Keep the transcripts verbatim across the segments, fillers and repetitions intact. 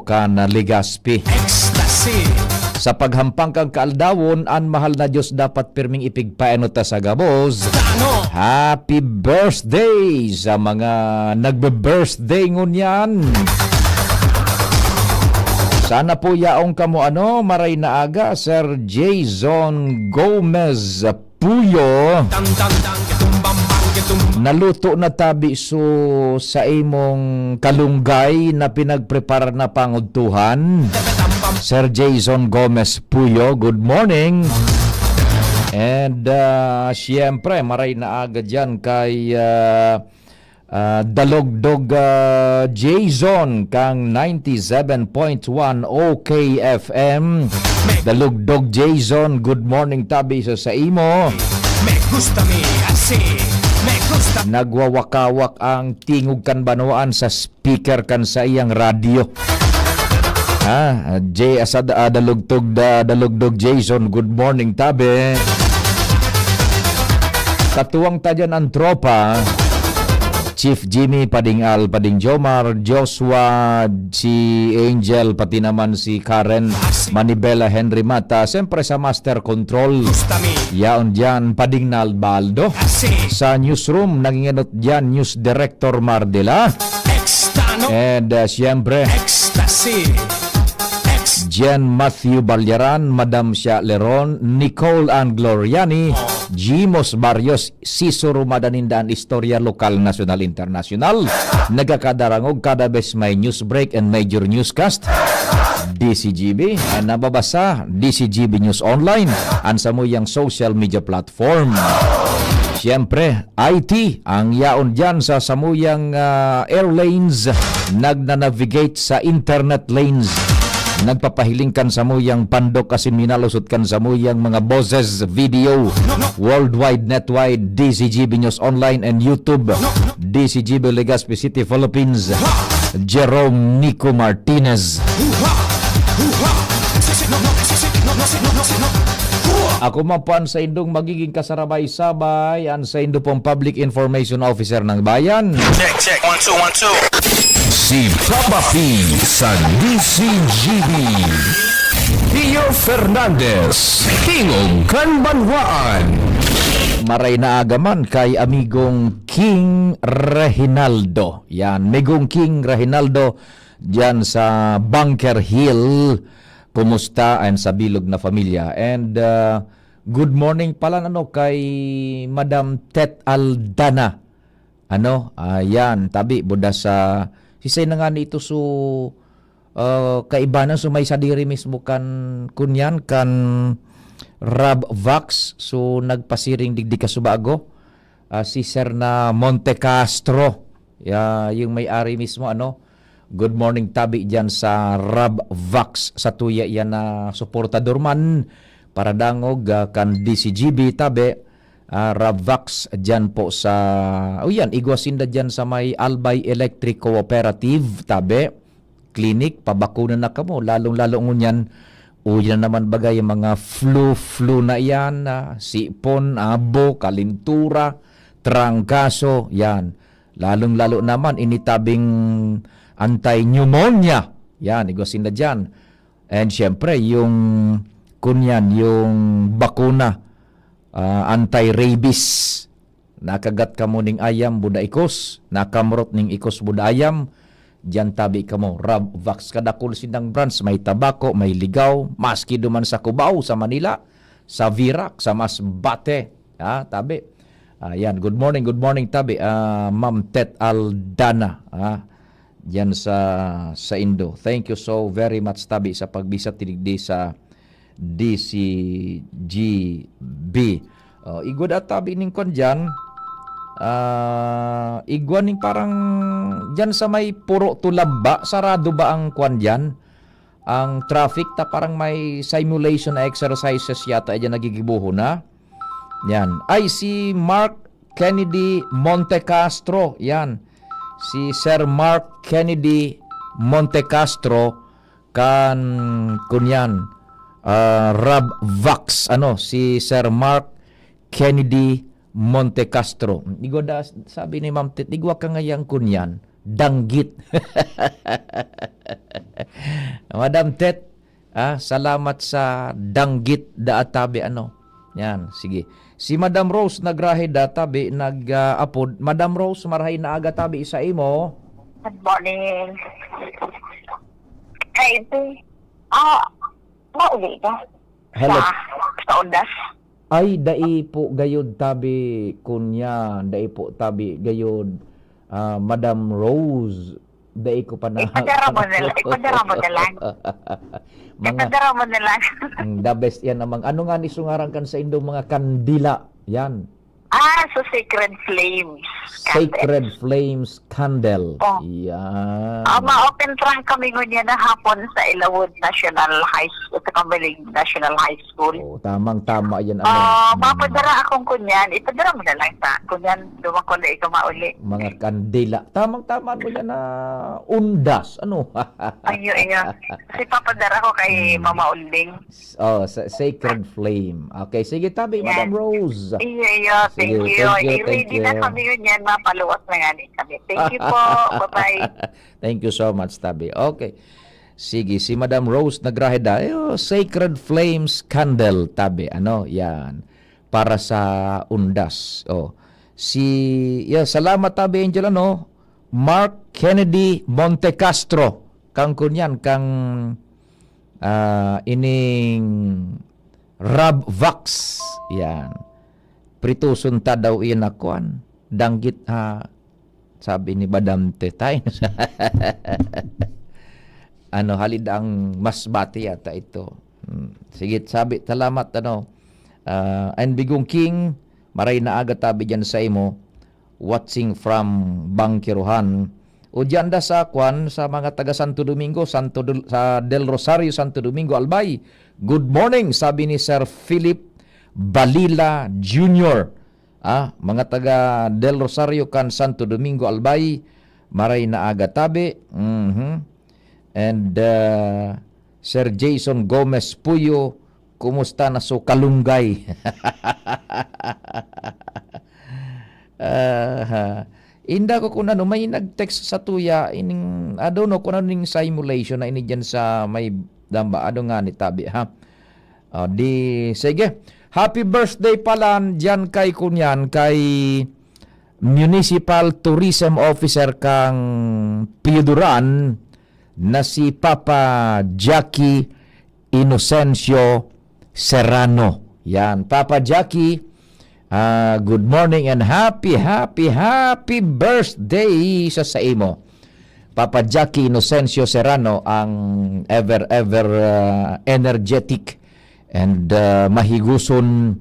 kan Legazpi. Ecstasy. Sa paghampang kan kaaldawon, an mahal na Diyos dapat pirming ipigpaeno ta sa gabos. Happy birthday sa mga nagbe-birthday ngunyan. Sana po yaong kamo, ano, maray na aga, Sir Jason Gomez Puyo. Naluto na tabi so sa imong kalunggay na pinagprepara na pangudtuhan? Sir Jason Gomez Puyo, good morning. And, ah, siyempre, maray na aga dyan kay, ah, ah, Dalugdog, ah, Jason kang ninety-seven point one O K F M. Dalugdog Jason, good morning tabi sa saimo. Me gusta mi, así, me gusta. Nagwawakawak ang tingog kan banwaan sa speaker kan saiyang radyo. Ha? J, asad, ah, Dalugtog, da, Dalugdog Jason, good morning, tabi. Katuwang ta dyan ang tropa, Chief Jimmy, Pading Al, Pading Jomar, Joshua, si Angel, pati naman si Karen, Manibela, Henry Mata, siyempre sa Master Control. Yaon dyan, Pading Nalbaldo. Sa newsroom, nangingenot dyan, News Director Mardela. And, uh, siyempre, Ecstasy. Jen Matthew Balyaran, Madam Sha Leron, Nicole Ann Gloriani, Jimos Barrios, sisurumada ninda an istorya lokal, nasyonal, internasyonal. Nagkakadarangog kada bes may news break and major newscast. D C G B, an nababasa, D C G B News Online, an samuyang social media platform. Siyempre, I T, ang yaon diyan sa samuyang, ah, airlanes, nagnanavigate sa internet lanes. Nagpapahiling kan samuyang pandok asin minalusot kan samuyang mga boses, video, worldwide, netwide, D C G B News Online and YouTube, D C G B Legazpi City, Philippines, Jerome Nico Martinez. Ako man po an saindong magiging kasarabay-sabay, an saindo pong Public Information Officer ng Bayan. Check, check. One, two, one, two. Si Papa P sa D C G B. Pio Fernandez, Tingog kan Banwaan. Maray na aga man kay amigong King Reginaldo. Yan, Migong King Reginaldo, diyan sa Bunker Hill. Kumusta? And sa bilog na pamilya. And, uh, good morning pala, ano, kay Madam Tet Aldana. Ano, ayan, tabi, buda sa, sisay na nga nito, so, uh, kaibanan, so may sadiri mismo kan, kunyan, kan Rob Vax, so nagpasiring digdi kasubago, ah, si Sir na Monte Castro. Ya, yung may-ari mismo, ano. Good morning, tabi, diyan sa Rob Vax, sa tuya yan na suportador man. Paradangog, ah, kan D C G B, tabi, ah, Rob Vax, diyan po sa, o yan, igwa sinda diyan sa may Albay Electric Cooperative, tabi. Clinic, pabakuna na kamo. Lalong-lalo ngunyan, uya na naman bagay ang mga flu, flu na yan, ah, sipon, abo, kalintura, trangkaso, yan. Lalong-lalo naman, initabing anti-pneumonia. Yan, igwa sinda dyan. And syempre, yung, kunyan, yung bakuna, ah, anti-rabies. Nakagat kamo ning ayam, buda ikos. Nakamrot ning ikos, buda ayam. Diyan tabi kamo. Rob Vax, kadakul sindang brands. May Tabaco, may Ligao. Maski duman sa Cubao, sa Manila, sa Virac, sa Masbate. Ha, tabi. Ayan. Good morning, good morning, tabi. Ah, Ma'am Tet Aldana. Ha? Diyan sa, sa Indo. Thank you so very much, tabi, sa pagbisat digdi sa D C G B. Oh, igwa da tabi ning kwan diyan. Ah, igwa ning parang diyan sa may Puro Tulab ba? Sarado ba ang kwan diyan? Ang traffic ta parang may simulation na exercises yata diyan nagigibuho na. Yan. Ay, si Mark Kennedy Montecastro. Yan. Si Sir Mark Kennedy Montecastro kan, kunyan, ah, Rob Vax, ano, si Sir Mark Kennedy Montecastro. Igwa da, sabi ni Ma'am Tet, igwa ka ngayang kunyan, danggit. Madam Tet, ah, salamat sa danggit daa tabi, ano. Yan, sige. Si Madam Rose nagrahe daa tabi, nag, ah, apod. Madam Rose, marahay na aga tabi sa imo. Good morning. Ay, ito. Ah, mauli ka? Hello. Sa, sa Ondas? Ay, dai po gayod tabi, kunya. Dai po tabi gayod, ah, Madam Rose. Dai ko pa na Ipadara mo na lang, ipadara mo na lang. Mga Ipadara mo na lang. Mm, the best yan namang. Ano nga ni sungaran kan sa indong mga kandila? Yan. Ah, so Sacred Flames. Sacred Flames Candle. Oh. Yan. Ah, ma-open trunk kami ngunyan na hapon sa Ilawod National High School, sa Kambaling National High School. Oh, tamang-tama yan, ano. Ah, Mm. mapadara akong kunyan. Ipadara mo na lang sa kunyan. Dumakon na ikaw mauli. Mga kandila. Tamang-tama mo yan na undas. Ano? Ayo, ayo. Kasi papadara ko kay Mm. Mama Ulding. Oh, sa Sacred Flame. Okay, sige, tabi, Yan. Madam Rose. Iyo, iyo. Sige, Thank you. thank you, Eh, thank ready na you. kami yun yan. Mapaluwas na nga din kami. Thank you po. Bye-bye. Thank you so much, tabi. Okay. Sige, si Madam Rose nagrahe da. Ayo, Sacred Flames Candle, tabi. Ano, yan. Para sa undas. Oh. Si, yeah, salamat, tabi, Angel, ano? Mark Kennedy Montecastro. Kang kunyan, kang, ah, ining Rab Vax. Yan. Prituson ta daw iyan na kwan. Danggit ha, sabi ni Madam Tetay. Ano, halid ang mas bati yata ito. Hmm. Sige, sabi, salamat, ano. Ah, and Bigong King, maray na aga tabi dyan sa imo. Watching from Bangkiruhan. O diyan da sa kwan, sa mga taga Santo Domingo, Santo Dol-, sa Del Rosario, Santo Domingo, Albay. Good morning, sabi ni Sir Philip Balila Junior. Ah, mga taga Del Rosario kan Santo Domingo, Albay, maray na aga tabi. Mhm. And, uh, Sir Jason Gomez Puyo, kumusta na so kalunggay? Aha. Inda ko kun ano, may nag-text sa tuya, ining, I don't know kung ano ning simulation na ini dyan sa may damba. Ano nga ni tabi, ha? O, di, sige. Happy birthday pala dyan kay kunyan, kay Municipal Tourism Officer kang Pioduran na si Papa Jackie Inocencio Serrano. Yan, Papa Jackie, ah, good morning and happy, happy, happy birthday sa saimo. Papa Jackie Inocencio Serrano, ang ever, ever, ah, energetic and, ah, mahiguson,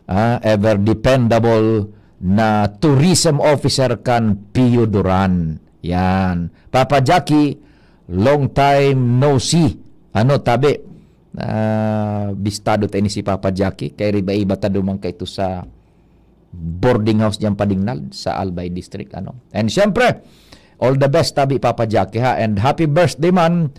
ah, ever dependable na tourism officer kan Pio Duran. Yan. Papa Jackie, long time no see. Ano, tabi? Ah, bistado ta ini si Papa Jackie. Kay riba-iba ta duman kaito sa boarding house diyan Padingnal sa Albay District, ano. And siyempre, all the best, tabi, Papa Jackie, ha. And happy birthday man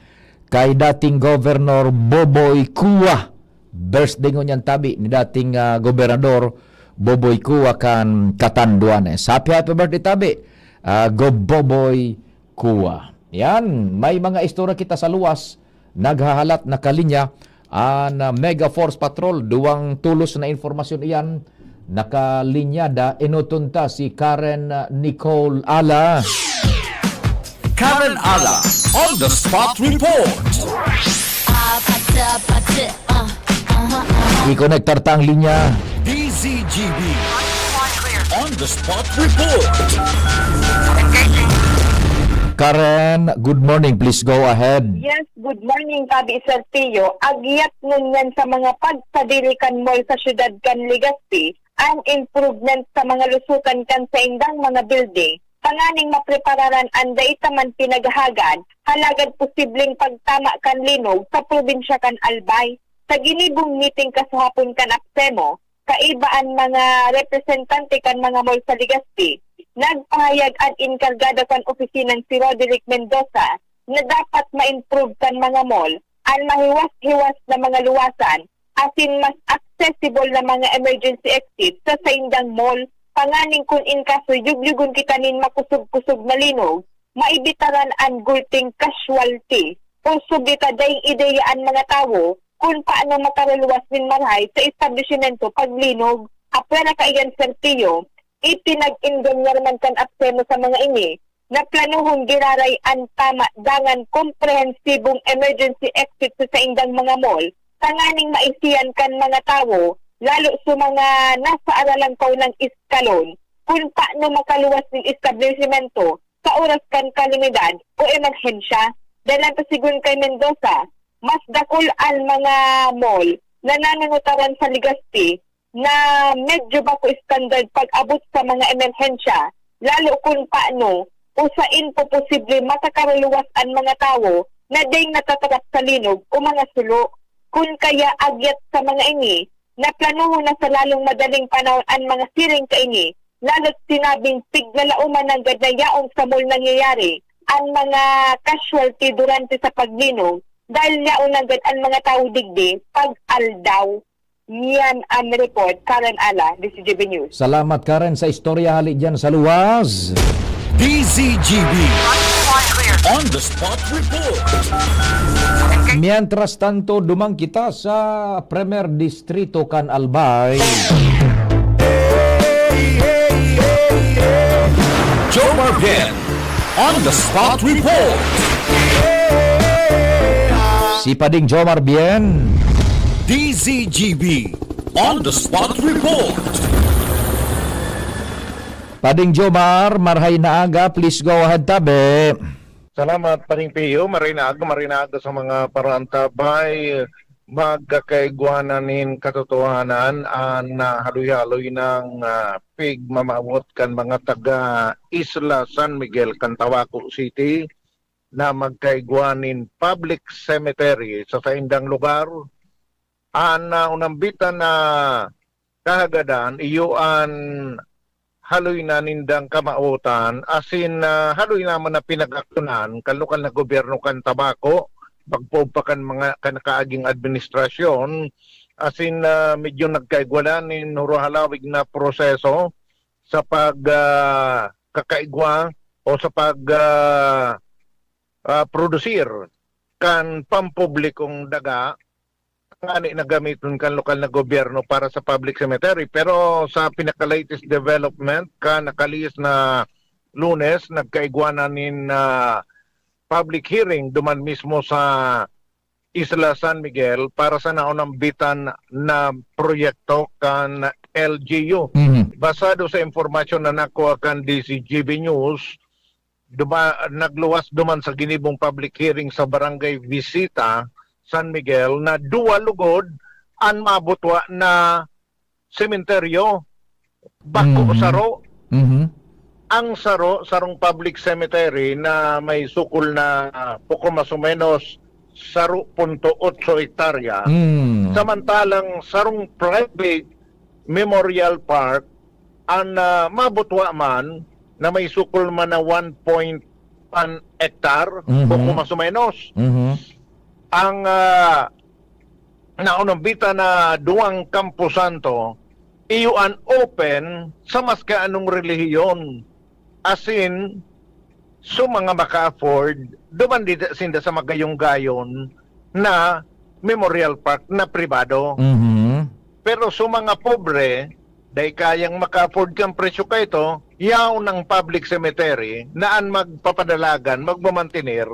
kay dating Governor Boboy Cua. Birthday ngunyan, tabi, ni dating, ah, Gobernador Boboy Cua kan Catanduanes. Happy, happy birthday, tabi, ah, Gob Boboy Cua. Yan, may mga istorya kita sa luwas, naghahalat, nakalinya an, ah, Mega Force Patrol. Duwang tulos na informasyon iyan, nakalinyada, inutunta si Karen, ah, Nicole Ala. Karen Ala, on the spot report. I pass up, I tip, uh, uh-huh, uh-huh. I-konektar ta ang linya. D Z G B. On the spot report. Karen, good morning. Please go ahead. Yes, good morning, Tabi Sir Tio. Agyat ngunyan sa mga pagsadiri kan mall sa siyudad kan Legazpi, an improvement sa mga lusutan kan saindang mga building, tanganing maprepararan an dai ta man pinaghahagad, halagad posibleng pagtama kan linog sa probinsya kan Albay. Sa ginibong meeting kasahapon kan APSEMO, kaiba an mga representante kan mga mall sa Legazpi, nagpahayag an enkargado kan opisinang si Roderick Mendoza na dapat ma-improve kan mga mall an mahiwas-hiwas na mga luwasan asin mas accessible na mga emergency exit sa saindang mall, tanganing kun in kaso yugyugon kita nin makusog-kusog na linog, maibitaran an gulting casualty. Kung sugita daing ideya an mga tawo kun paano makaraluwas nin marahay sa establisimento paglinog. Apwera kaiyan, Sergio, ipinag-engganyar man kan APSEMO sa mga ini na planohon giraray an tama dangan komprehensibong emergency exit sa saindang mga mall tanganing maisihan kan mga tawo, lalo sa mga nasa aralangkaw nang eskalon, kun paano makaluwas nin establisimento sa oras kan kalamidad o emerhensya. Dahil lang ta, sigon kay Mendoza, mas dakul an mga mall na nanunutaran sa Legazpi na medyo bako standard pag-abot sa mga emerhensya, lalo kun paano o sain po posible makakaraluwas an mga tawo na daing natatrap sa linog o mga sulo. Kun kaya agyat sa mga ini, naplanohon na sa lalong madaling panahon an mga siring kaini, lalo't sinabing piglalauman nanggad na yaon sa mall nangyayari an mga casualty durante sa paglinog, dahil yaon nanggad an mga tawo digdi pag-aldaw. Yan ang report. Karen Ala, D Z G B News. Salamat, Karen, sa istorya hali dyan sa luwas. D Z G B On the Spot Report. Mientras tanto, duman kita sa Primer Distrito kan Albay. Jomar Bien on the Spot Report. Si Pading Jomar Bien. D Z G B on the Spot Report. Pading Jomar, marhay na aga, please go ahead, tabi. Salamat, Paring Pio. Maray na aga, maray na aga sa mga paraantabay. Magkakaigwa na nin katotohanan an, ah, haloy-haloy nang, ah, pigmamawot kan mga taga Isla San Miguel kan Tabaco City na magkaigwa nin public cemetery sa saindang lugar. An, ah, unambitan na kahagadan, iyo an haloy na nindang kamawotan, asin, ah, haloy naman na pinag-aksyonan kan lokal na gobyerno kan Tabaco, pagpoon pa kan mga, kan nakaaging administrasyon, asin, ah, medyo nagkaigwa na nin huro-halawig na proseso sa pag, ah, kakaigwa o sa pag, ah, ah, produsir kan pampublikong daga ngani na gamiton kan lokal na gobyerno para sa public cemetery. Pero sa pinaka-latest development, kan nakalihis na Lunes, nagkaigwa na nin, ah, public hearing duman mismo sa Isla San Miguel para sa naunambitan na proyekto kan L G U. Mhm. Basado sa impormasyon na nakuha kan D Z G B News, duma-, nagluwas duman sa ginibong public hearing sa Barangay Visita, San Miguel, na duwa lugod an mabutwa na sementeryo. Bako Mhm. saro. Mhm. Ang saro, sarong public cemetery na may sukol na, ah, poko mas o menos saro punto otso hektarya. Mm. Samantalang sarong private memorial park, an, ah, mabutwa man na may sukol man na one point one hectare, Mhm. poko mas o menos. Mhm. Ang, ah, naunambitan na duwang kamposanto, iyo an open sa maski anong relihiyon. Asin, so mga maka-afford, duman dida sinda sa magayong-gayon na memorial park na pribado. Mhm. Pero so mga pobre, dai kayang maka-afford kan presyo kaito, yaon ang public cemetery na an magpapadalagan, magmamantener,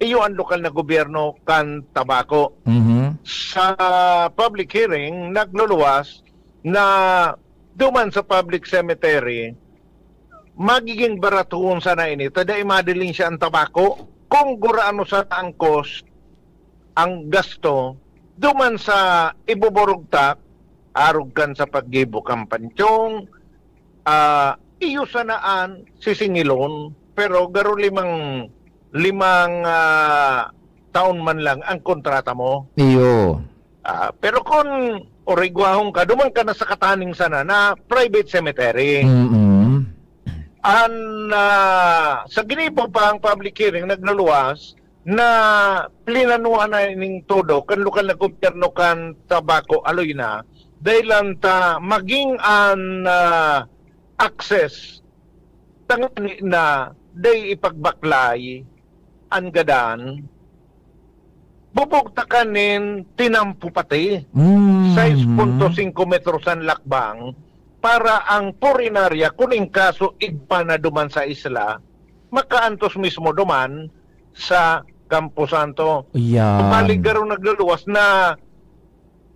iyo an lokal na gobyerno kan Tabaco. Mhm. Sa public hearing, nagluluwas na duman sa public cemetery, magiging baratoon sana ini, ta dai madiling siya ang Tabaco. Kung gurano sana ang cost, ang gasto, duman sa ibuburugtak, arog kan sa paggibo kan pansyong, ah, iyo sana an sisingilon, pero garo limang, limang, ah, taon man lang ang kontrata mo. Iyo. Ah, pero kun origwahon ka, duman ka na sa kataning sana na private cemetery. Mm-mm. An, ah, sa ginibo pa ang public hearing, nagluluwas na plinanuhan na ning todo kan lokal na gobyerno kan Tabaco, Aloyna, dahil lang ta maging an, ah, access tangani na dai ipagbaklay an gadan Bubugtakan nin tinampo pati, Mhm. sais punto singko metros an lakbang, para ang purinarya, kun in kaso igpa na duman sa isla, makaantos mismo duman sa Campo Santo. Yan. Bali, garo nagluluwas na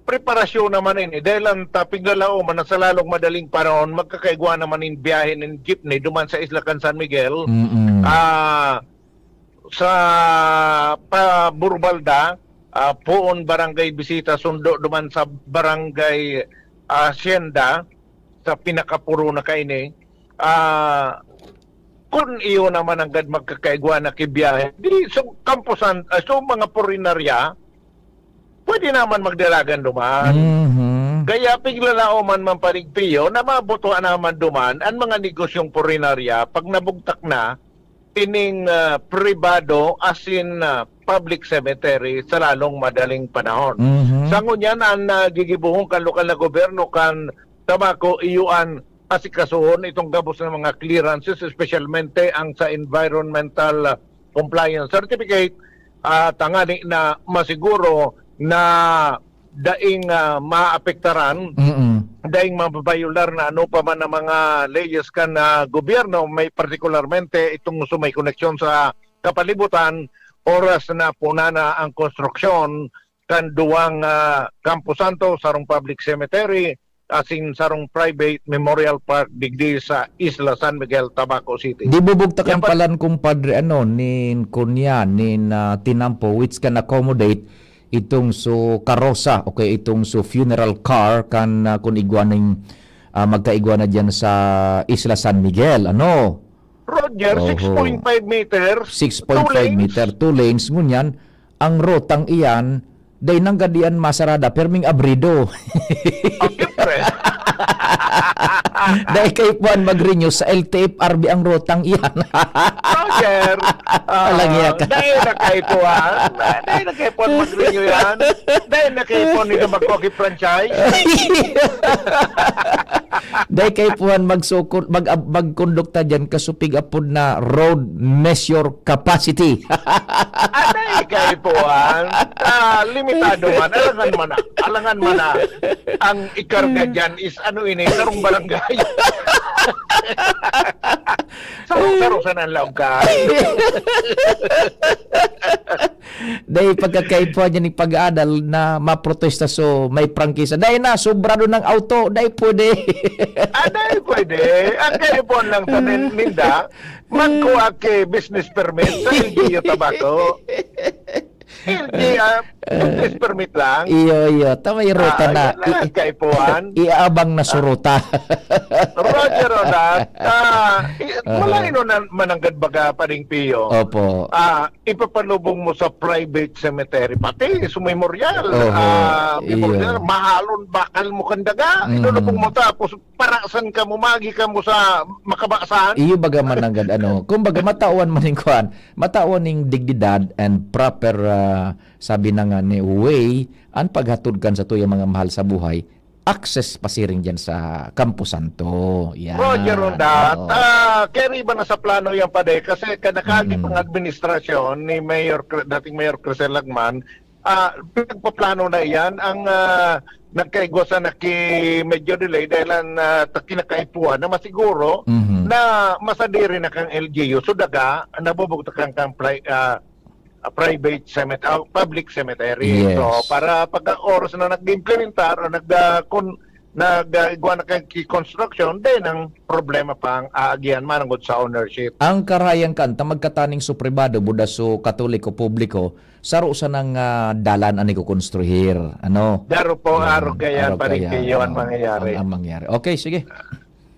preparasyon naman ini, dahil ang tapig lalaoman na sa lalong madaling panahon, magkakaigwa naman in biyahe nin jeepney duman sa isla kan San Miguel. Mm-mm. Ah, sa pa Burbalda, ah, poon barangay Bisita, sundo duman sa barangay, ah, Hacienda, sa pinakapuro na kaini. Ah, kun iyo naman nanggad magkakaigwa na ki biyahe, di so kampusan, ah, so mga purinarya, pwede naman magdalagan duman. Mhm. Kaya piglalaoman man parigpiyo na mabutuan naman duman an mga negosyong purinarya pag nabugtak na ining, ah, pribado as in, ah, public cemetery sa lalong madaling panahon. Mhm. Sa ngunyan, ang nagigibohon kan lokal na gobyerno kan Tabaco, iyo an asikasuhon itong gabos na mga clearances, espesyalmente ang sa environmental, ah, compliance certificate, ah, tangani na masiguro na daing, ah, maapektaran, Mm. daing mababayular na ano pa man ang mga leyes kan, ah, gobyerno, may partikularmente itong sa may koneksyon sa kapalibutan, oras na puna na ang konstruksyon kan duwang, ah, Campo Santo, sarong public cemetery, asin sarong private memorial park digdi sa Isla San Miguel, Tabaco City. Di bubugtakan Yan pa palan, kumpadre, ano, nin kunya, nin, ah, tinampo, which can accommodate itong so karosa, o kaya itong so funeral car kan, ah, kun igwa ning, ah, magkaigwa na diyan sa Isla San Miguel, ano? Roger, Oho. six point five meters, Six point five two lanes. meter, two lanes, ngunyan, ang rotang iyan, dai nanggad iyan masarada, perming abrido. Oh, siyempre. Dai kaipuhan mag-renew sa L T F R B ang rotang iyan. Roger, ah, Alang iya ka. dai na kaipuhan. Dai na kaipuhan mag-renew yan. Dai na kaipuhan nito magkoki franchise. Dai kaipuhan magsukol, mag-, magkondukta diyan, kasupig apod na road measure capacity. Dai kaipuhan. Ah, limitado man. Alangan man na. Alangan man na. Ang ikarga diyan is ano ini, sarong barangay. Sarong-sarong sana ang laog ka. Dai pagkakaipuhan niya ning pag-aadal na maprotesta so may prangkisa. Dai na, sobrado ng auto, dai pwede. Ah, dai pwede. Ang kaipuhan lang sa nin-, ninda, magkuha ki business permit sa L G U Tabaco. L G U, ah, business permit lang. Iyo, iyo. Tama yung ruta Ah, na. yan lang ang I-, kaipuhan. Iaabang na sa Ah. ruta. Roger on that. Ah, i-, Ah. malayo na mananggad baga, Paring Pio. Opo. Ah, ipapalubong mo sa private cemetery, pati sa memorial, Oho, ah, iyo. memorial, mahalon bakal mo kan daga, Mm. ilulubong mo, tapos parasan ka mo, magi ka mo sa makabasan. Iyo baga mananggad, ano, kumbaga, matawan man ning kuan, matawan ning dignidad and proper, ah, sabi na nga ni way, ang paghatod kan sa tuyang mga mahal sa buhay, access pasiring diyan sa Campo Santo. Yan. Roger on that. Oo. Ah, kaya iba na sa plano yan, Pade, kasi kanakagi Mm. pang administrasyon ni Mayor Cre-, dating Mayor Crisel Lagman, ah, pinagpaplano na iyan. Ang, ah, nagkaigwa sana ki medyo delay dahil ang, ah, ta-, kinakaipuhan na masiguro Mhm. na masadiri na kang L G U. So, daga, nabubugtakan kang pli-, ah, ah, private cemet-, ah, public cemetery. Yes. So, para pagka oras na nag-implementar o nag, ah, kun-, nag, ah, igwa na kang ki-construction, then ang problema pa ang aagihan manangod sa ownership. Ang karahayan kan ta magkataning su pribado, buda su Katoliko publiko, saro sanang, ah, dalan an ikokonstruhir, ano? Daro po, Yan, arog kaya, arog paring kaya, Pio, ang oo, mangyayari. ang, ang mangyayari. Okay, sige.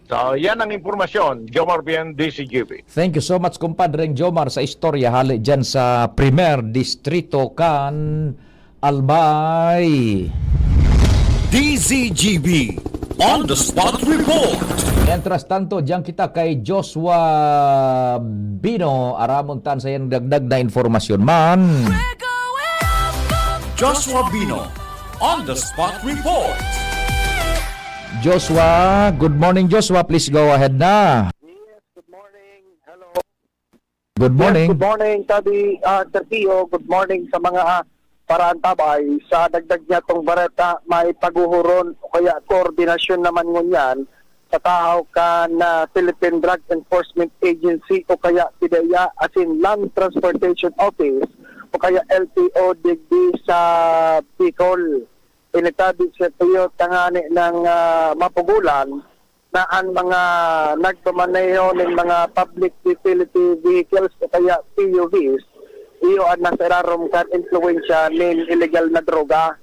So, yan ang impormasyon. Jomar Bien, D C G B. Thank you so much, kumpadreng Jomar, sa istorya hali dyan sa Primer Distrito kan Albay. D Z G B On the Spot Report. Mientras tanto, diyan kita kay Joshua Bino. Aramon ta an saiyang dagdag na impormasyon man. Joshua Bino On the Spot Report. Joshua, good morning, Joshua. Please go ahead na. Yes, good morning. Hello. Good Yes, morning. good morning, Tabi, ah, Sir Pio. Good morning sa mga, ah, paraantabay. Sa dagdag niyatong bareta, may paghuhuron o kaya koordinasyon naman ngunyan sa tahaw kan, ah, Philippine Drug Enforcement Agency o kaya PDEA, asin Land Transportation Office o kaya L T O digdi sa Bicol. Initabi sa tuyo tangani nang, ah, mapugolan na an mga nagmamaneho nin mga public utility vehicles o kaya P U Vs, iyo an nasa irarom kan impluwensya nin iligal na droga.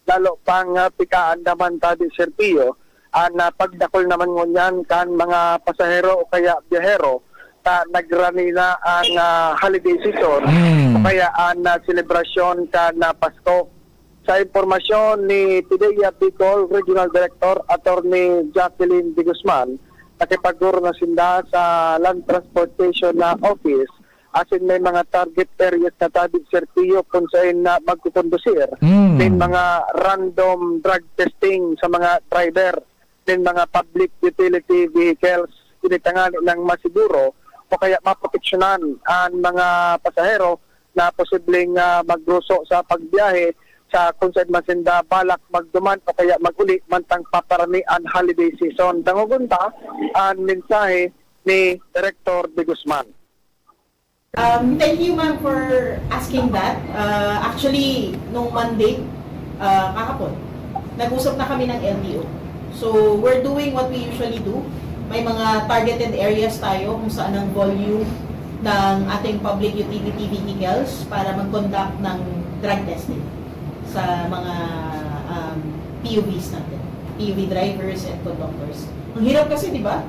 Lalo pang, ah, pikaan naman ta di serbiyo an, ah, pagdakul naman ngunyan kan mga pasahero o kaya biyahero ta nagrani na an, ah, holiday season Mm. o kaya an, ah, selebrasyon kan, ah, Pasko. Sa impormasyon ni PDEA Bicol Regional Director Attorney Jacqueline de Guzman, nakipaghuron na sinda sa Land Transportation na Office asin may mga target areas na ta di serbiyo kun saen na magkukondusir Mm. nin mga random drug testing sa mga driver nin mga public utility vehicles. Ini tangani nang masiguro o kaya maproteksyonan an mga pasahero na posibleng, ah, magruso sa pagbiyahe sa kun saen man sinda balak magduman o kaya mag-uli mantang paparani an holiday season. Dangogon ta an mensahe ni Director de Guzman. Um, thank you, ma'am, for asking that. Uh, actually, nung Monday, uh, kahapon, nag-usap na kami ng L T O. So, we're doing what we usually do. May mga targeted areas tayo kung saan ang volume ng ating public utility vehicles para mag-conduct ng drug testing sa mga, um, P U Vs natin, P U V drivers and conductors. Ang hirap kasi, di ba?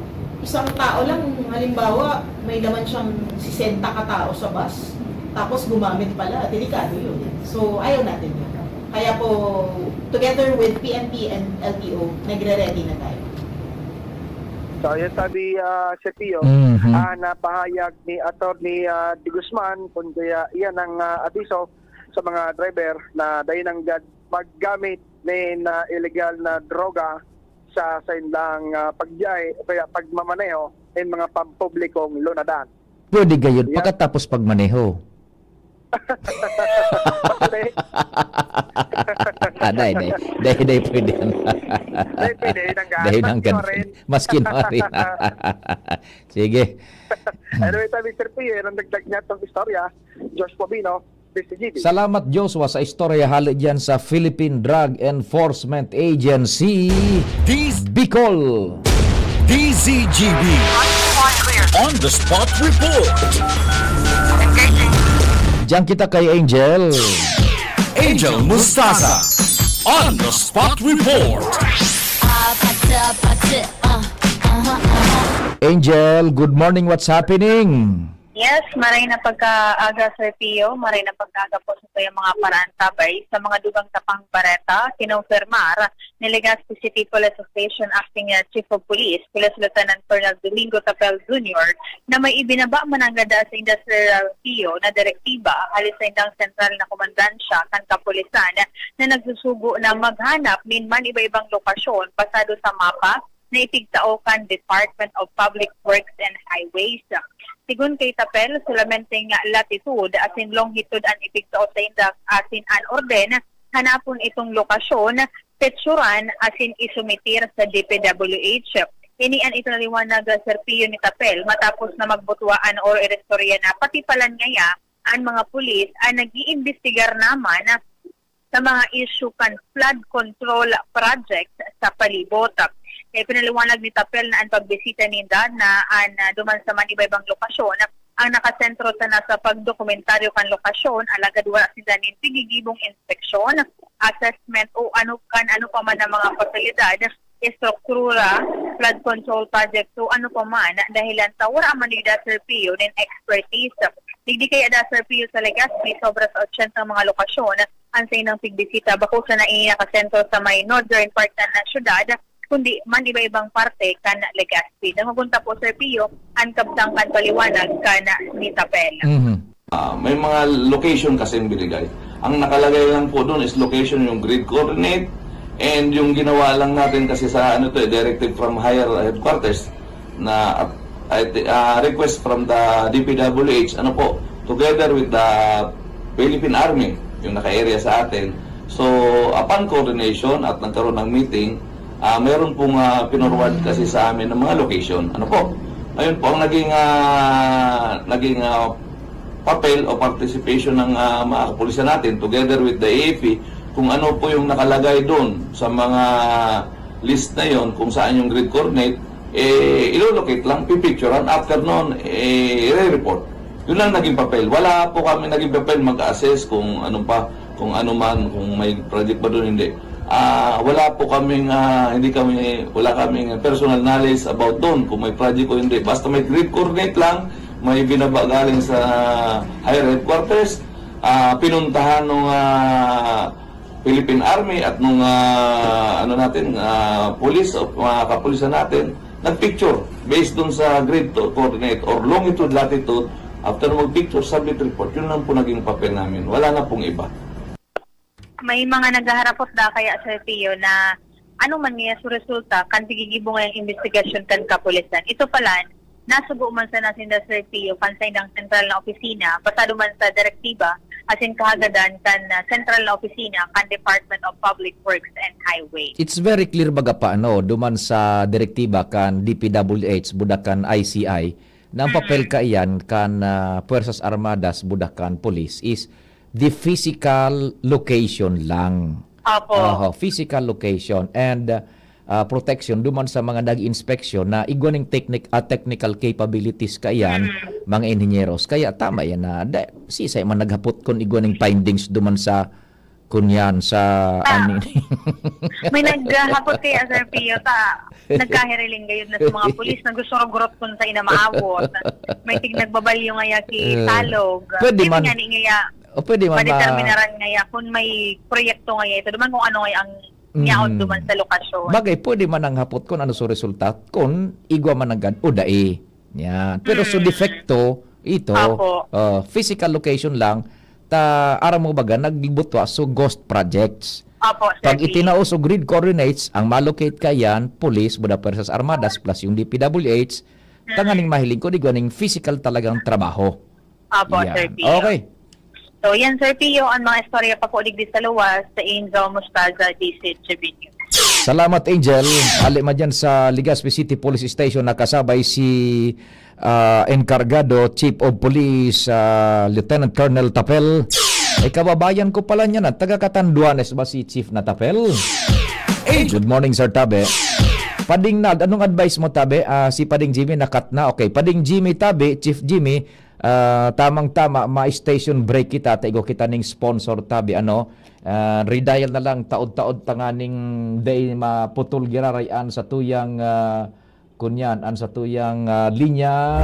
Isang tao lang, halimbawa, may laman siyang sesenta katao sa bus, tapos gumamit pala, delikado yun. So, ayaw natin yun. Kaya po, together with P N P and L T O, nagre-ready na tayo. So, yun sabi, ah, Sir Pio, Mhm. ah, napahayag ni Attorney, ah, De Guzman, kun kaya iyan ang, ah, abiso sa mga driver na dai nanggad maggamit nin, ah, iligal na droga sa saindang, ah, pagbiyahe o kaya pagmamaneho nin mga pampublikong lunadan. Pwede gayud, Yeah. pakatapos pagmaneho. Pwede. Ah, dai, dai. Dai, dai, pwede yan. Dai, pwede, nang Dai, maski nang marin. Maski marin. Sige. Anyway, sabi, Sir Pio, yan ang dagdag niya itong istorya. Josh Pobino, D Z G B. Salamat, Joshua, sa istorya hali diyan sa Philippine Drug Enforcement Agency, Dis- Bicol. D Z G B. On the spot report. Diyan kita kay Angel. Angel Mustaza. On the spot report. Angel, good morning. What's happening? Yes, maray na pagkaaga, Sir Pio. Maray na pagkaaga po sa tuyang mga paraantabay. Sa mga dugang tapang bareta, kinumpirmar ni Legazpi City Police Station Acting, uh, Chief of Police, Police Lieutenant Colonel Domingo Tapel Junior, na may ibinaba mananggad sa industrial P O na direktiba hali sa indang sentral na komandansya kan kapulisan na nagsusugo na maghanap nin man iba-ibang lokasyon pasado sa mapa na ipigtao kan Department of Public Works and Highways. Sigon kay Tapel, solamente nga latitude asin longitude an ipigtao sa indak asin an orden, hanapon itong lokasyon, petsuran asin isumitir sa D P W H. Ini an ipinaliwanag, Sir Pio, ni Tapel matapos na magbutwa an oro iristorya na patipalan ngaya an mga pulis an nag-iimbestigar naman sa mga isyu kan flood control project sa palibot. Ipinaliwanag ni Tapel na an pagbisita ninda na an, ah, duman sa man iba-ibang lokasyon ang nakasentro sana sa pagdokumentaryo kan lokasyon, alagad wala sinda nin tigigibong inspeksyon, assessment o ano kan ano pa man na mga pasilidad, estruktura, flood control project o ano pa man, dahilan ta wala man ninda, Sir Pio, nin expertise. Digdi kaya da, Sir Pio, sa Legazpi, sobra sa otsenta mga lokasyon an saindang pigbisita, bako sana ini nakasentro sa may northern part na ng syudad, kundi man iba-ibang parte kan Legazpi. Dangogon ta po, Sir Pio, an kabtang kan paliwanag kan ni Tapel. Mhm. Ah, may mga location kasi yung binigay. Ang nakalagay lang po doon is location, yung grid coordinate, and yung ginawa lang natin kasi sa, ano to, eh, directive from higher headquarters na, ah, ah, request from the D P W H, ano po, together with the Philippine Army, yung naka-area sa atin. So, upon coordination at nagkaroon ng meeting, ah, meron pong, ah, pinorward kasi sa amin ng mga location. Ano po? Ngayon po, ang naging, ah, naging, ah, papel o participation ng, ah, mga kapulisan natin together with the A F P, kung ano po yung nakalagay doon sa mga list na yon, kung saan yung grid coordinate, eh, ilolocate lang, pipicturean, after noon, eh, i-report. Yun lang naging papel. Wala po kami naging papel mag-assess kung ano pa, kung ano man, kung may project ba doon, hindi. Ah, wala po kaming, ah, hindi kami, wala kaming personal knowledge about doon, kung may project o hindi. Basta may grid coordinate lang, may binaba galing sa higher headquarters, ah, pinuntahan nung, ah, Philippine Army at nung, ah, ano natin, ah, police o mga kapulisan natin, nagpicture based dun sa grid to, coordinate or longitude, latitude. After mag-picture, submit report. Yun lang po naging papel namin. Wala na pong iba. May mga naghaharapot da kaya, Sir Pio, na ano man ngaya sa resulta kan gigigibo ngayang investigasyon kan kapulisan. Ito pala, nasugo man sana sinda, Sir Pio, kan saindang sentral na opisina, pasado man sa direktiba asin kahagadan kan, ah, sentral na opisina kan Department of Public Works and Highway. It's very clear baga pa, ano, duman sa direktiba kan D P W H, buda kan I C I, na ang papel kaiyan kan, ah, Puwersas Armadas, buda kan Police, is the physical location lang. Opo. Oho, physical location and, ah, protection duman sa mga nag-inspeksyon na igwa ning technic-, ah, technical capabilities kaiyan, mga inhinyeros. Kaya tama yan na, da-, sisay man naghapot kun igwa ning findings duman sa, kunyan, sa Ah. ani. May naghapot kaya, Sir Pio, ta nagkahiriling gayud na sa mga pulis na gusto ragurot kun sa ina maabot. May tig nagbabalyo ngaya ki Eh, Salog. pwede Kaya man. nga ni ngaya, O pwede man ma- madeterminaran ngaya kun may proyekto ngaya ito. Duman kung ano ngaya ang yaon Mm. duman sa lokasyon. Bagay, pwede man ang hapot kun ano sa resulta, kun igwa man nanggad o dai. Yan. Pero so Mm. defecto, ito, Opo. uh, physical location lang, ta, aram mo baga, nagbutwa so ghost projects. Opo, Sir Pag P. itinao so grid coordinates, ang malocate kaiyan, police, buda Puwersas Armadas, plus yung D P W H, Mm. tanganing mahiling ko, di ganing physical talagang trabaho. Opo, Yan. Sir Pio. Okay. So, yan, Sir Pio, ang mga istorya pa po digdi sa luwas sa Angel Mostaza, D C Tribune News. Salamat, Angel. Ali man dyan sa Legazpi City Police Station, nakasabay si, ah, Encargado Chief of Police, ah, Lieutenant Colonel Tapel. Ay, kababayan ko pala niya na, taga Catanduanes ba si Chief na Tapel? Angel. Good morning, Sir Tabe. Pading Nag, anong advice mo, Tabe? Ah, si Pading Jimmy nakat na. Okay, Pading Jimmy, Tabe, Chief Jimmy, Ah, tamang-tama, ma-station break kita, ta igwa kita ning sponsor, Tabe, ano? Ah, redial na lang, taod-taod tanganing dai maputol giraray an satuyang, ah, kunyan, an satuyang, ah, linya.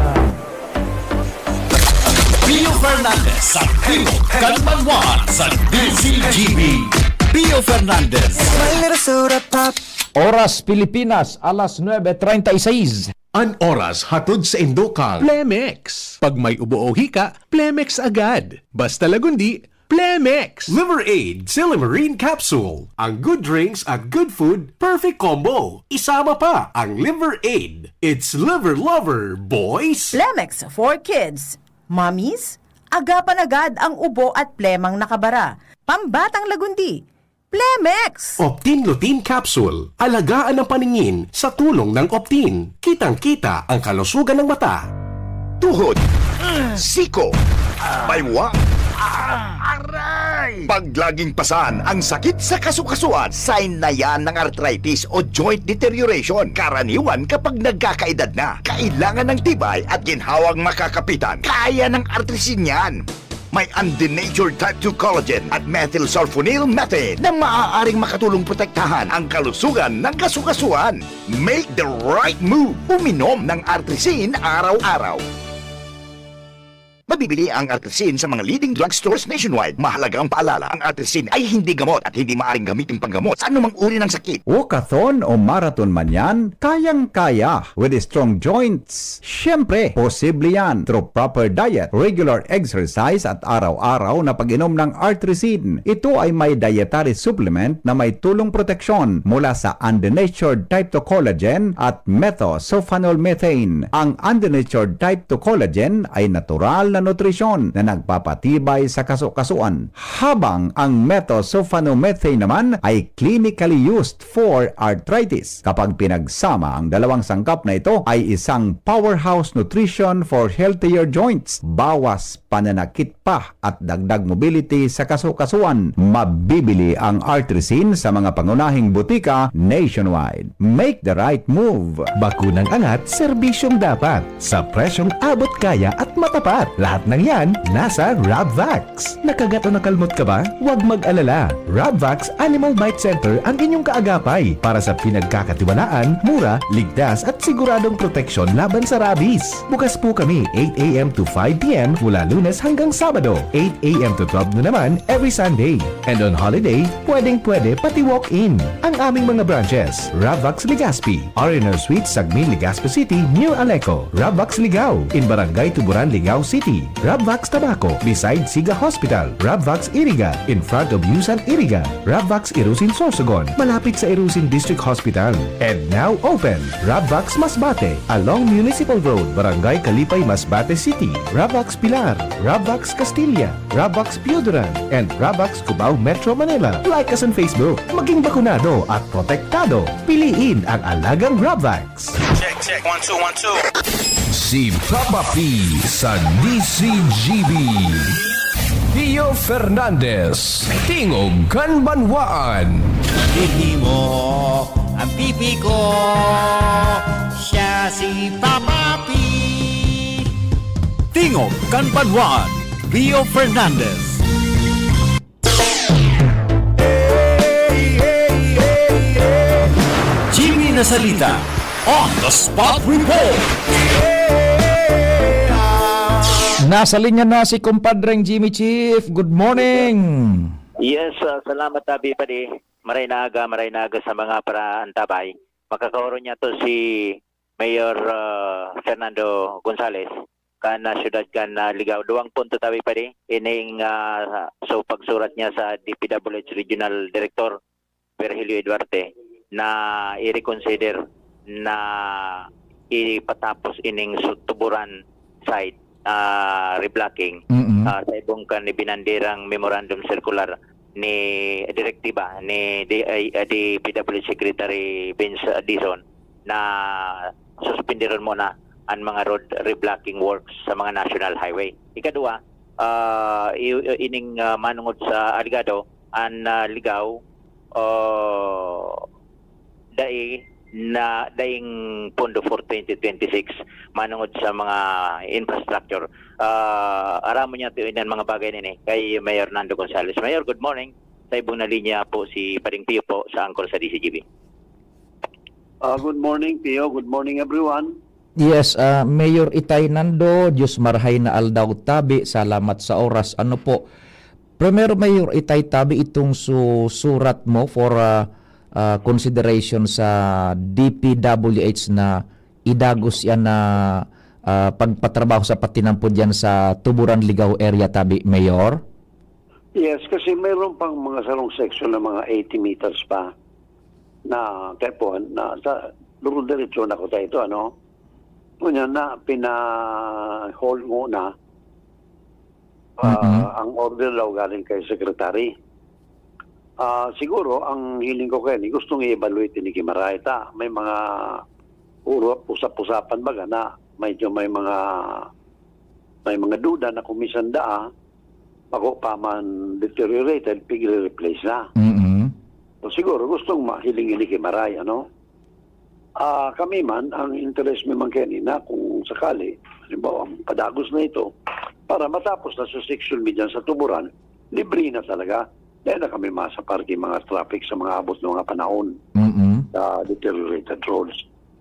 Pio Fernandez sa Timog kan Banwaan sa D Z G B. Pio Fernandez. Oras Pilipinas, alas nuebe treinta y seis. An oras hatod saindo kan Plemex. Pag may ubo o hika, Plemex agad. Basta Lagundi, Plemex! Liver Aid Silymarin Capsule. Ang good drinks at good food, perfect combo. Isama pa ang Liver Aid. It's Liver Lover, boys! Plemex for kids. Mommies, agapan agad ang ubo at plemang nakabara. Pambatang Lagundi, Plemex! Optin Lutein Capsule. Alagaan ang paningin sa tulong ng Optin. Kitang-kita ang kalusugan ng mata. Tuhod. Siko. Baywa. Aray! Pag laging pasan ang sakit sa kasukasuan, sign na yan ng arthritis o joint deterioration. Karaniwan kapag nagkakaedad na. Kailangan ng tibay at ginhawang makakapitan. Kaya ng Artrisin yan. May undenatured type two collagen at methylsulfonyl methane na maaaring makatulong protektahan ang kalusugan ng kasukasuan. Make the right move. Uminom ng Artrisin araw-araw. Mabibili ang Artrisin sa mga leading drugstores nationwide. Mahalagang paalala, ang Artrisin ay hindi gamot at hindi maaaring gamitin panggamot sa anumang uri ng sakit. Walkathon o marathon man yan, kayang-kaya with strong joints. Siyempre, posible yan through proper diet, regular exercise at araw-araw na pag-inom ng Artrisin. Ito ay may dietary supplement na may tulong proteksyon mula sa undenatured type two collagen at methosulfonol methane. Ang undenatured type two collagen ay natural nutrisyon na nagpapatibay sa kaso-kasuan, habang ang methoxyphenomethaine naman ay clinically used for arthritis. Kapag pinagsama ang dalawang sangkap na ito, ay isang powerhouse nutrition for healthier joints, bawas pananakit pa at dagdag mobility sa kaso-kasuan. Mabibili ang Artrisin sa mga pangunahing butika nationwide. Make the right move! Bakunang angat, serbisyong dapat. Sa presyong abot kaya at matapat. Lahat ng yan, nasa Rabvax. Nakagat o nakalmot ka ba? Huwag mag-alala. Rabvax Animal Bite Center ang inyong kaagapay para sa pinagkakatiwalaan, mura, ligtas at siguradong proteksyon laban sa rabies. Bukas po kami eight a m to five p m mula Lunes hanggang Sabado, eight a m to twelve noon naman every Sunday. And on holiday, pwedeng-pwede pati walk-in. Ang aming mga branches, Ravax Legazpi, R and R Suite, Sagmin, Legazpi City, near Aleco, Ravax Ligao, in Barangay Tuburan, Ligao City, Ravax Tabaco, beside Siga Hospital, Ravax Iriga, in front of Yusan Iriga, Ravax Irusin Sorsogon, malapit sa Irusin District Hospital. And now open, Ravax Masbate, along Municipal Road, Barangay Kalipay, Masbate City, Ravax Pilar, Ravax Castilla, Ravax Pioduran, and Ravax Cubao, Metro Manila. Like us on Facebook. Maging bakunado at protektado. Piliin ang alagang Ravax. Check, check. One, two, one, two. Si Papa P sa D C G B. Pio Fernandez, Tingog kan Banwaan. Hihimo ang pipi ko. Siya si Papa P. Tingog kan Banwaan, Rio Fernandez. Jimmy Nasalita, on the spot report. Nasa linya na si Kumpadreng Jimmy Chief. Good morning. Yes, ah, salamat, Abi, padi. Maray na aga, maray na aga sa mga paraantabay. Makakaoron niya to si Mayor, ah, Fernando Gonzales, kan, ah, siyudad kan, ah, Ligao. Duwang punto tabi pa di, ining, ah, so pagsurat niya sa D P W H Regional Director, Virgilio Duarte, na i-reconsider na ipatapos ining su-, Tuburan site, ah, reblocking, Mm-mm. ah, sa ibong kan ibinanderang memorandum circular ni direktiba ni D I, ah, D P W Secretary Vince Dizon na suspenderon muna an mga road reblocking works sa mga national highway. Ikadua, ah, i-, ining, ah, manongod sa alegado, an, ah, Ligao, ah, dai na, daing pondo for twenty twenty-six manongod sa mga infrastructure. Ah, aramon niya to inan mga bagay nini kay Mayor Nando Gonzales. Mayor, good morning. Sa ibong na linya po si Pading Pio po sa Angkor sa D C G B. Ah, good morning, Pio. Good morning, everyone. Yes, ah, Mayor Itay Nando, Diyos marahay na aldaw tabi. Salamat sa oras. Ano po, Primero, Mayor Itay, tabi itong su-, surat mo for, ah, ah, consideration sa D P W H na idagos yan na, ah, pagpatrabaho sa patinampod yan sa Tuburan, Ligao area, tabi, Mayor? Yes, kasi mayroon pang mga sarong section na mga eighty meters pa na, kaya po, na sa, duro-diretso na ko tayo ito, ano? Ngunyan na, pina-hold muna, ah, Mm-mm. ang order daw galing kay Secretary. Ah, siguro, ang hiling ko kayo, gustong i-evaluate ni Kimaray ta. May mga uro-, usap-usapan baga na medyo may mga, may mga duda na kung minsan daa, bako pa man deteriorated, pigre-replace na. Mm-mm. So, siguro, gustong mahiling ni Kimaray, ano? Ah, kami man, ang interes mi man kanina, kung sakali, halimbawa, padagos na ito, para matapos na sa section mi dyan sa Tuburan, libre na talaga. Dahil na kami masaparking mga traffic sa mga abot na mga panahon Mm-mm. sa deteriorated roads.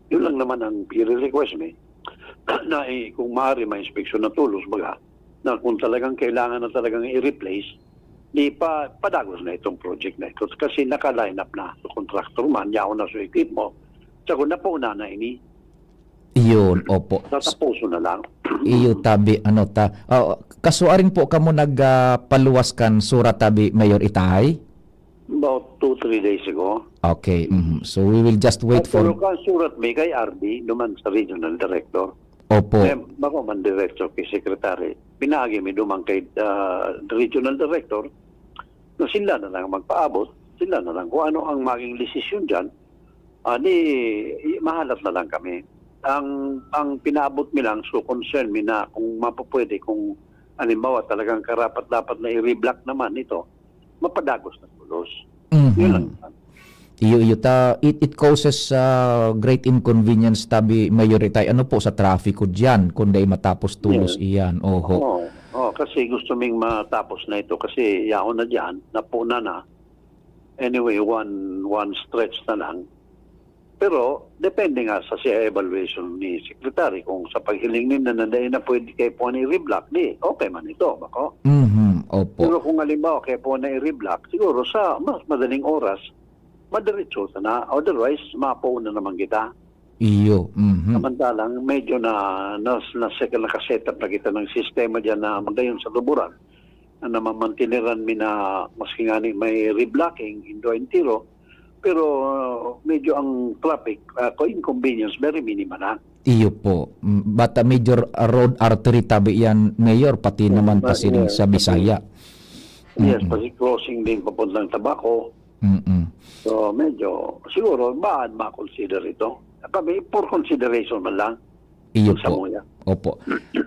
Yun lang naman ang pire-request mi, na, eh, kung maaari, ma-inspeksyon na tulos, baga, na kung talagang kailangan na talagang i-replace, di pa, padagos na itong project na ito. Kasi naka-line up na. So, contractor man, yaon na sa equipo. Tsaka napauna na ini. Iyon, opo. Tatapuso na lang. Iyo, tabi, ano, ta-, ah, kasuaring po kamo nag, ah, paluwas kan surat, tabi, Mayor Itay? About two, three days ago. Okay, mhm. So, we will just wait At for pero kan surat mi kay R D, duman sa regional director. Opo. Kaya bako man diretso kay Secretary, pinaagi mi duman kay ah, Regional Director na sila na lang magpaabot, sila na lang kung ano ang maging desisyon dyan, ah, di, i- mahalat na lang kami. Ang, ang pinaabot mi lang, so concern mi na kung mapapwede, kung halimbawa talagang karapat-dapat na i-reblock naman ito, mapadagos na tulos. Yun lang. Mhm. Iyo, iyo ta, it, it causes uh, great inconvenience tabi, Mayor Itay. Ano po sa trafiko diyan kung dai matapos tulos Yes. iyan? Oho. Oo, oo, kasi gusto ming matapos na ito kasi yaon na dyan, napuna na. Anyway, one one stretch na lang. Pero depende nga sa siya evaluation ni Secretary kung sa paghiling ninda na dahil na pwede kay puwan i-reblock, di okay man ito, bako. Mhm. Opo. Pero kung halimbawa kaya puwan na i-reblock, siguro sa mas madaling oras, madiretso na. Otherwise, mapauna naman kita. Iyo. Mhm. Samantalang medyo na, na, na nakaset up na kita ng sistema dyan na magayon sa luburan na namamantineran mi na maski nga ni may reblocking, indo entero, pero uh, medyo ang traffic, uh, inconvenience, very minimal na. Iyo po. Mm, but a major uh, road artery tabi yan, Mayor, pati naman But, pasiring yeah, sa Bisaya. Yes, Mm-mm. Pati crossing din papuntang Tabaco. Mm-mm. So, medyo, siguro, baan ma-consider ito? Kami, for consideration man lang. Iyo Sa po. Muya. Opo.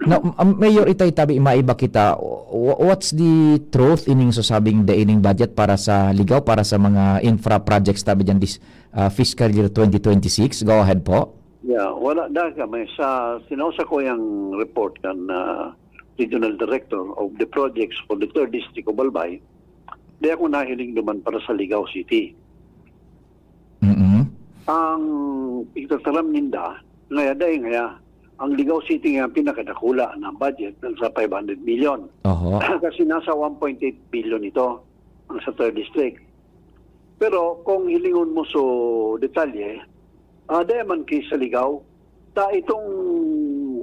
Na, um, Mayor Itay tabi, maiba kita. Wha- What's the truth ining sasabing da ining budget para sa Ligaw, para sa mga infra projects tabi dyan this uh, fiscal year twenty twenty-six? Go ahead po. Yeah, wala daga may sa sinausa ko yung report kan uh, Regional Director of the Projects for the Third District of Albay. Di ako nahiling duman para sa Ligaw City. Mm-mm. Ang pigtataram ninda, ngaya dahil ngaya, ang Ligaw City nga pinakadakula na budget nasa five hundred million. Oho. Kasi nasa one point eight billion ito ang sa third district. Pero kung hilingon mo so detalye, ah, dahil man kay sa Ligaw, ta itong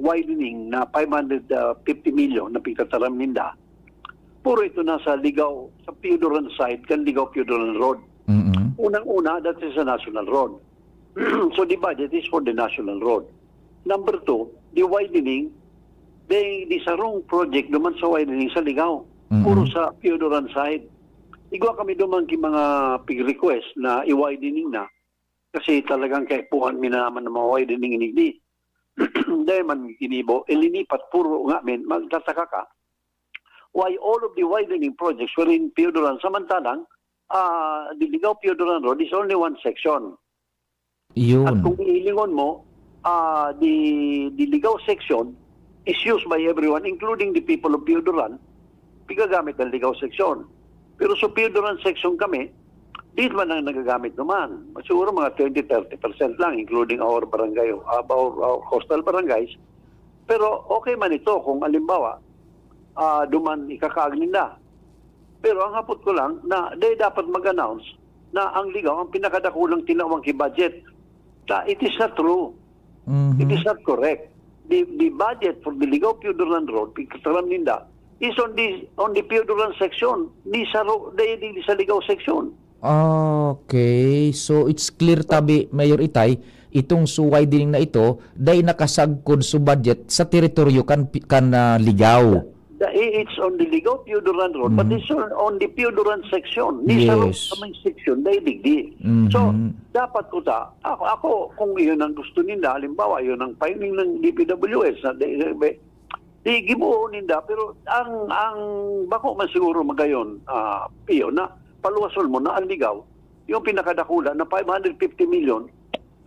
widening na five hundred fifty million na pigtataram ninda, puro ito nasa Ligaw, sa Pioduran side, kan Ligaw Pioduran Road. Mm-mm. Unang-una, that is a national road. So the budget is for the national road. Number two, the widening, they, the sarong project duman sa widening sa Ligaw. Mm-mm. Puro sa Pioduran side. Igwa kami duman ki mga pig-request na i-widening na. Kasi talagang kaipuhan mi na naman ng mga widening inigdi. Dahil man ginibo, ilinipat, puro nga men, magtataka ka. Why all of the widening projects were in Pioduran, samantalang ah, the Ligaw Pioduran Road is only one section. At Yun. Kung iilingon mo, ah, the, the Ligaw section is used by everyone, including the people of Pioduran, pigagamit ang Ligaw section. Pero sa Pioduran section kami, di man ang nagagamit naman. Siguro mga twenty, thirty percent lang, including our barangay, our, our coastal barangays. Pero okay man ito kung alimbawa, ah, duman ikakaag ninda. Pero ang hapot ko lang, na they dapat mag-announce na ang Ligaw ang pinakadakulang tinawang ki budget. Ta, it is not true. Mhm. It is not correct. The, the budget for the Ligaw Pioduran Road, pigkataram ninda, is on the, on the Pioduran section. Di sa, ro, di, di sa Ligaw section. Okay. So, it's clear tabi, Mayor Itay, itong su widening na ito, dai nakasagkod su budget sa teritoryo kan, kan ah, Ligaw. The, it's on the Ligaw Pioduran Road, but Mhm. it's on, on the Pioduran section. Ni sa ro, Yes. sa may section, dai digdi. Mhm. So, dapat ko ta, ako, ako, kung iyon ang gusto ninda, halimbawa, iyon ang finding ng D P W S na di, di, di gibuo ninda, pero ang, ang bako man siguro magayon, ah, Pio, na paluwason mo na ang Ligaw, yung pinakadakula na five hundred fifty million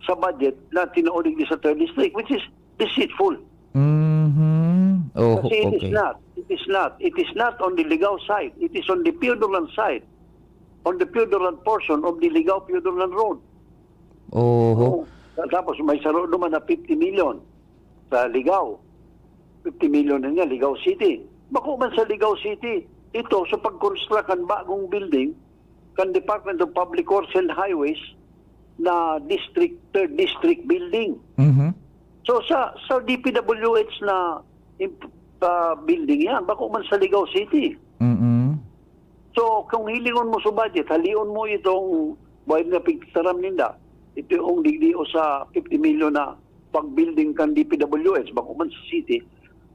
sa budget na tinaodig ni sa third district, which is deceitful. Mhm. Oh, Kasi it is okay. not. It is not. It is not on the Ligaw side. It is on the Pioduran side. On the Pioduran portion of the Ligaw Pioduran Road. Oho. Oo. Tapos may saro naman na fifty million sa Ligaw. Fifty million na niya, Ligaw City. Bako man sa Ligaw City, ito sa pag-construct ng bagong building kan Department of Public Works and Highways na district, third district building. Mhm. So sa sa D P W H na imp- ah, building yan, bako man sa Ligaw City. Mhm. So kung hilingon mo sa budget, halion mo itong bayad na pigtaram ninda. Ito yung digdi o sa fifty million na pag-building kan D P W H, bako man sa city,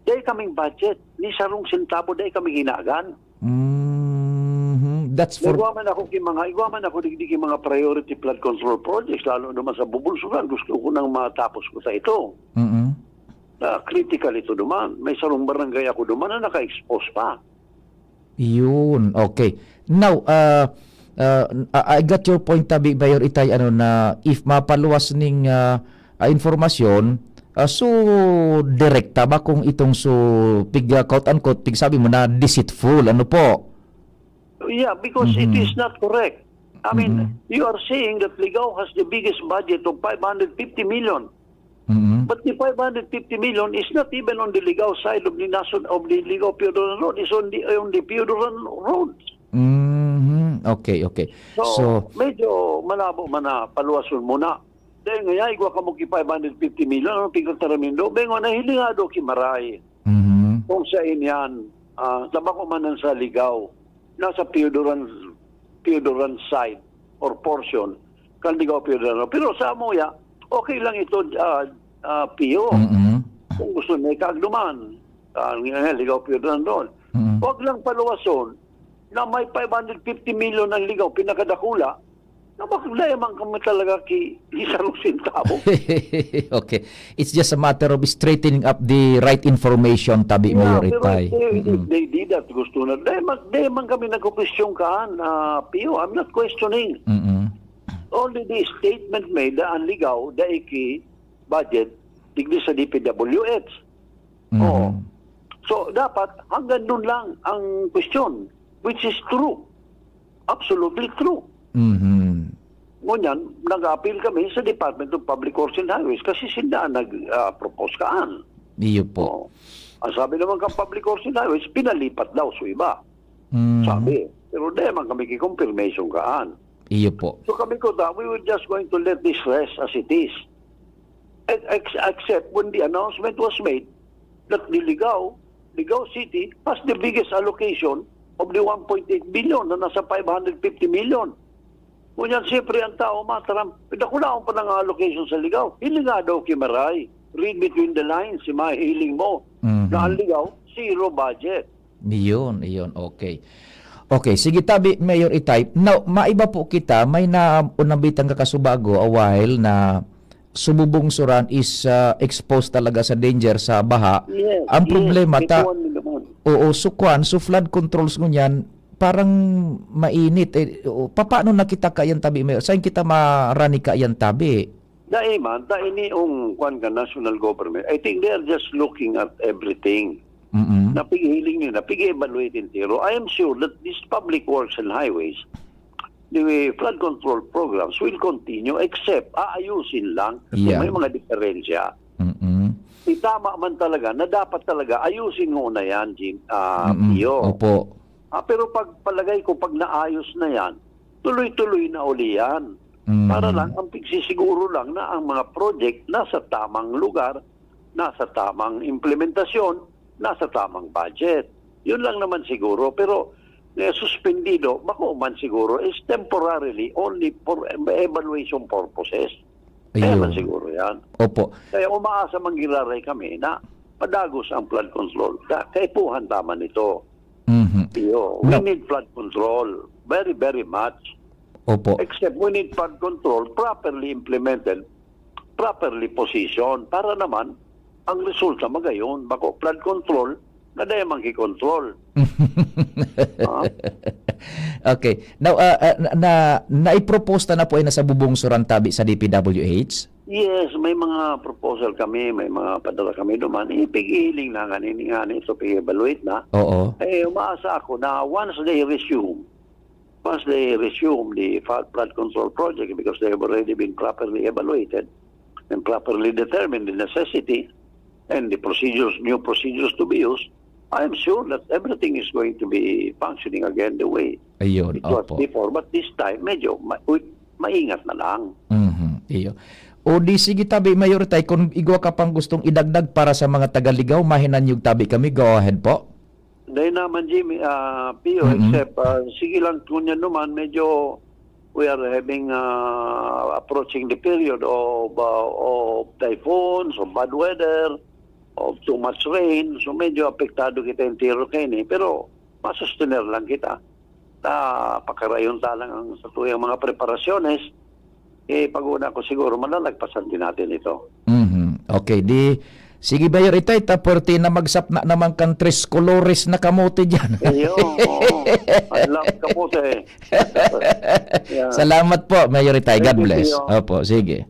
dai kaming budget, ni sarong sentabo dai kaming hinagan. Mhm. That's for... Igwa man ako ki mga, igwa man ako digdi ki mga priority flood control projects, lalo naman sa Bubulsugan, gusto ko nang matapos ko sa ito. Mhm. Ah, critical ito duman. May sarong barangay ako duman na naka-expose pa. Yun. Okay. Now, uh, uh, I got your point, tabi, Mayor Itay, ano, na if mapaluwas ning uh, uh, informasyon, uh, so direkta ba kung itong so pig, uh, quote unquote, pig sabi mo na deceitful, ano po? Yeah, because mm-hmm. it is not correct. I mean, mm-hmm. you are saying that Ligao has the biggest budget of five hundred fifty million. Mm-hmm. But the five hundred fifty million is not even on the Ligao side of the nation, of the Ligao Pioduran Road. It's on the, on the Pioduran Road. Mm-hmm. Okay, okay. So, so medyo malabo man na paluwason muna. Dahil nga, igwa ka mo ki five hundred fifty million, ano, tingkang taramindo? Bengo, nahilingado ki Maray. Mm-hmm. Kung sa inyan, uh, tabako man sa Ligao, nasa Pioduran, Pioduran side or portion, kan Ligao Pioduran. Pero sa amuya, okay lang ito, uh, uh, Pio. Mm-hmm. Kung gusto may kaagduman, uh, Ligao Pioduran doon. Mm-hmm. Huwag lang paluwason na may five hundred fifty million ang Ligao, pinakadakula, na bakit dai man kami talaga ki isang sentabo? Okay. It's just a matter of straightening up the right information, tabi, yeah, Mayor Itay. They, mm-hmm. they did that, gusto na. Dai man, dai man kami nagkukwestiyon kaan, uh, Pio. I'm not questioning. Mm-hmm. Only the statement made na ang Ligao, dai ki budget, digdi sa D P W H. Mm-hmm. Oo. So, dapat hanggang doon lang ang question, which is true. Absolutely true. Mm-hmm. Ngunyan, nag-appeal kami sa Department of Public Works and Highways kasi sinda ang nag-propose kaan. Iyo po. Oh. Ang sabi naman kan Public Works and Highways, pinalipat daw sa iba. Mm-hmm. Sabi. Pero di man kami ki-confirmation kaan. Iyo po. So kami ko, we were just going to let this rest as it is. Ex- except when the announcement was made that the Ligao, Ligao City has the biggest allocation of the one point eight billion na nasa five hundred fifty million. Ngunyan, siyempre, ang tao mataram, dakulaon pa ng allocation sa Ligao. Hiling nga daw ki Maray, read between the lines, si mahihiling mo, mm-hmm. na ang Ligao, zero budget. Iyon, iyon. Okay. Okay, sige tabi, Mayor Itay. Now, maiba po kita, may na, nabitan ka kasubago a while na Sububong Suran is uh, exposed talaga sa danger sa baha. Yes, ang problema, yes, ta, oo, so kwan, so flood controls ngunyan, parang mainit. Eh, paano na kita kayan tabi? Saan kita marani kayan tabi? Dai man, ta ini ang kwan ka national government. I think they are just looking at everything. Mm-hmm. Na pighiling nila, pig-evaluate entero. I am sure that this public works and highways, the flood control programs will continue except aayusin lang kasi yeah. may mga diferensya. Mm-hmm. Itama man talaga na dapat talaga ayusin mo na yan, Jim, uh, mm-hmm. Pio. Opo. Ah, pero pag palagay ko, pag naayos na yan, tuloy-tuloy na uli yan. Mm-hmm. Para lang, ang pigsisiguro lang na ang mga project nasa tamang lugar, nasa tamang implementasyon, nasa tamang budget. Yun lang naman siguro. Pero eh, suspendido, bako man siguro, is temporarily only for evaluation purposes. Kaya man siguro yan. Opo. Kaya umaasa manggiraray kami na padagos ang flood control. Kaipuhan tama nito. Mm-hmm. Iyo, we no. need flood control. Very, very much. Opo. Except we need flood control properly implemented, properly positioned para naman ang resulta magayon. Bako flood control na dai man ki-control. Okay. Now, uh, uh, na, na, naiproposta na po ay nasa bubong surantabi sa D P W H? Yes, may mga proposal kami, may mga padala kami duman. Ipig-ihiling na nga, nini nga, ito pig-evaluate na. Oo. Eh, umaasa ako na once they resume, once they resume the flood control project because they have already been properly evaluated and properly determined the necessity and the procedures, new procedures to be used, I am sure that everything is going to be functioning again the way Ayun, it was opo. before. But this time, medyo ma- uy, maingat na lang. Mhm, iyo. O di sige tabi, Mayor Tay, kung igwa ka pang gustong idagdag para sa mga taga-Ligao, mahinanyog tabi kami. Go ahead po. Dahil naman, Jimmy, ah, Pio, Mm-mm. except, ah, sige lang, kung yan naman, medyo we are having, ah, approaching the period of, ah, of typhoons, of bad weather, of too much rain. So, medyo apektado kita entero kaini. Pero, masustener lang kita. Ta, pakarayon ta lang ang satuyang mga preparasyones. Eh, pag-una ko siguro, malalagpasan din natin ito. Mhm. Okay, di, sige, Mayor Itay, ta puwerte na magsapna naman kan tres colores na kamote diyan. Iyo, oo. I love kamote. Yeah. Salamat po, Mayor Itay. God Thank you, bless. Pio. Opo, sige.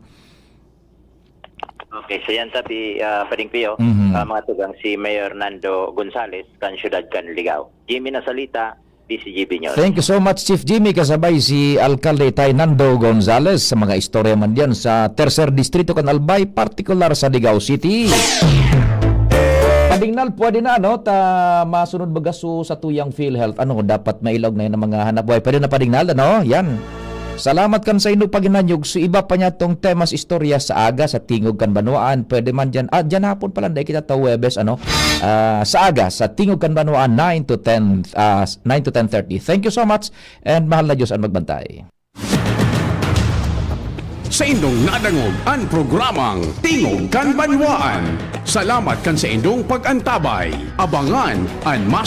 Okay, so yan tabi, ah, Pading Pio, Mhm. ah, mga tugang si Mayor Nando Gonzales, kan siyudad kan Ligao. Jimmy Nasalita, D C G B News. Thank you so much, Chief Jimmy, kasabay si Alkalde Itay Nando Gonzales sa mga istorya man diyan sa Tercer Distrito kan Albay, partikular sa Ligao City. Padingnal, pwede na, ano, ta masunod baga su satuyang PhilHealth, ano, dapat mailaog na yan ang mga hanap buhay. Pwede na, Padingnal, ano? Yan. Salamat kan sa indo paghinanyog. So, iba pa niya tong temas istorya sa aga, sa Tingog kan Banwaan. Pwede man dyan. Ah, dyan hapon pala, dahil kita ta Huwebes, ano? Ah, sa aga, sa Tingog kan Banwaan, nine to ten, ah, nine to ten thirty. Thank you so much, and mahal na Diyos ang magbantay. Sa indong nadangog an programang Tingog kan Banwaan. Salamat kan sa indong pag-antabay. Abangan an mas